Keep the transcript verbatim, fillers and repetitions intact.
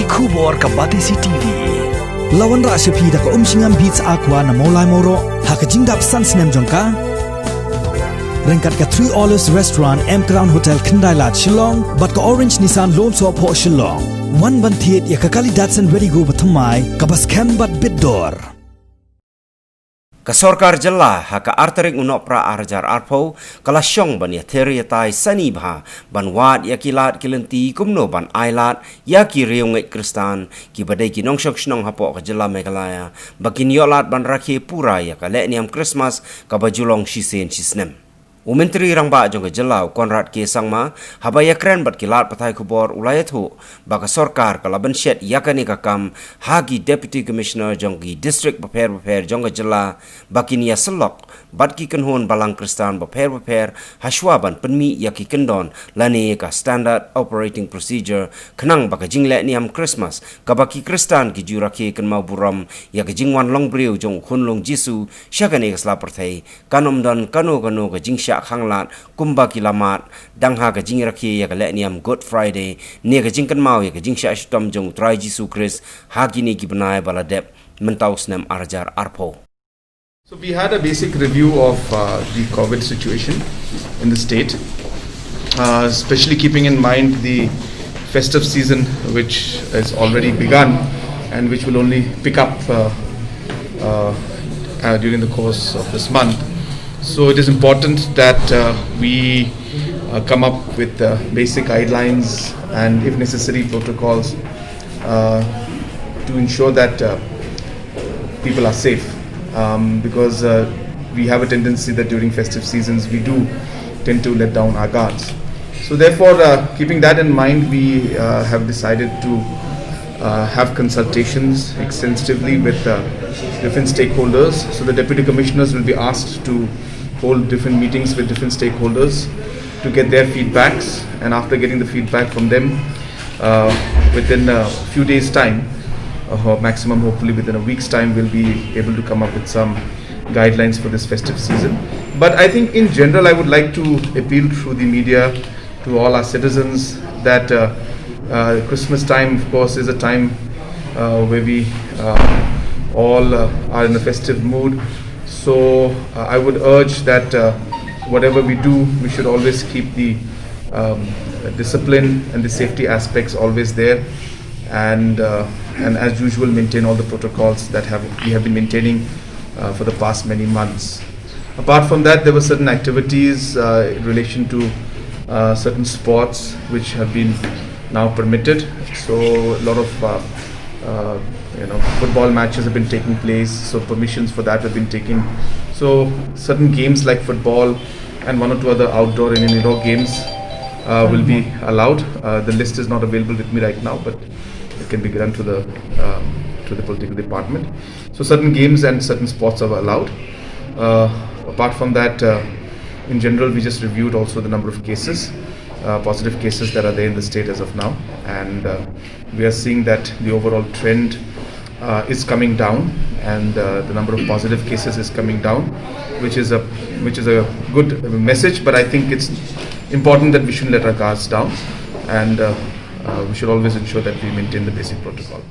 Khubor ka Batesi T V. La wanrah sha phi da ka Umshngam Beats Aqua na Mawlai Mawroh ha ka jingdap san snem jong ka. Ryngkat ka Three Olives Restaurant, M Crown Hotel, Khyndai Lad, Shillong, bad ka Orange Nissan Lone Sohphoh, Shillong. Wan ban thied ïa ka kali Datsun Redi-GO bathymmai kaba skhem bad bit dor. Ka sorkar jylla ha ka ar tarik u Nohprah ar hajar arphew ka la shong ban ïathir ïatai sani bha ban wad ïa ki lad ki lynti kumno ban ai lad ïa ki riewngeit Khristan kiba dei ki nongshong shnong hapoh ka jylla Meghalaya ba kin ïoh lad ban rakhe pura ïa ka lehniam Christmas kaba ju long shisien shisnem. U Myntri Rangbah jong ka jylla u Conrad K Sangma haba ïakren bad ki lad pathai khubor u la ïathuh ba ka sorkar ka la bynshet ïa kane ka kam ha ki Deputy Commissioner jong ki district bapher bapher jong ka jylla ba kin ïasyllok bad ki kynhun balang Khristan bapher bapher hashwa ban pynmih ïa ki kyndon lane ka Standard Operating Procedure khnang ba ka jinglehniam Christmas kaba ki Khristan ki ju rakhe kynmaw burom ïa ka jingwan longbriew jong u Khunlung Jisu sha kane ka sla pyrthei kan ym don kano kano ka jingshah khanglad kumba ki la mad dang ha ka jingrakhe ïa ka lehniam Good Friday ne ka jingkynmaw ïa ka jingshah shitom jong u Trai Jisu Khrist ha kine ki bnai ba la dep mynta u snem ar hajar arphew. So we had a basic review of uh, the COVID situation in the state, uh, especially keeping in mind the festive season which has already begun and which will only pick up uh, uh, uh, during the course of this month. So it is important that uh, we uh, come up with uh, basic guidelines and, if necessary, protocols uh, to ensure that uh, people are safe. Um, because uh, we have a tendency that during festive seasons we do tend to let down our guards. So therefore, uh, keeping that in mind, we uh, have decided to uh, have consultations extensively with uh, different stakeholders. So the deputy commissioners will be asked to hold different meetings with different stakeholders to get their feedbacks, and after getting the feedback from them, uh, within a few days' time, uh, maximum hopefully within a week's time, we'll be able to come up with some guidelines for this festive season. But I think in general, I would like to appeal through the media to all our citizens that uh, uh, Christmas time, of course, is a time uh, where we uh, all uh, are in a festive mood. So uh, I would urge that uh, whatever we do, we should always keep the um, discipline and the safety aspects always there, and uh, and as usual, maintain all the protocols that have we have been maintaining uh, for the past many months. Apart from that, there were certain activities uh, in relation to uh, certain sports which have been now permitted. So a lot of uh, uh, you know, football matches have been taking place. So permissions for that have been taken. So certain games like football and one or two other outdoor and indoor games uh, will be allowed. Uh, the list is not available with me right now, but it can be given to the um, to the political department. So certain games and certain sports are allowed. Uh, apart from that, uh, in general, we just reviewed also the number of cases, uh, positive cases that are there in the state as of now, and uh, we are seeing that the overall trend uh, is coming down, and uh, the number of positive cases is coming down, which is a which is a good message. But I think it's important that we shouldn't let our guards down, and uh, uh, we should always ensure that we maintain the basic protocol.